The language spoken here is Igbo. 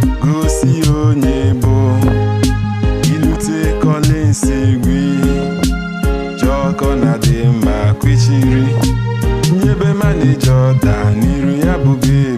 Gosi onye bụ ilute Collins Igwe, chọkọ na dị mma kwechiri nyebe manager ọda n'iru ya bụ gate.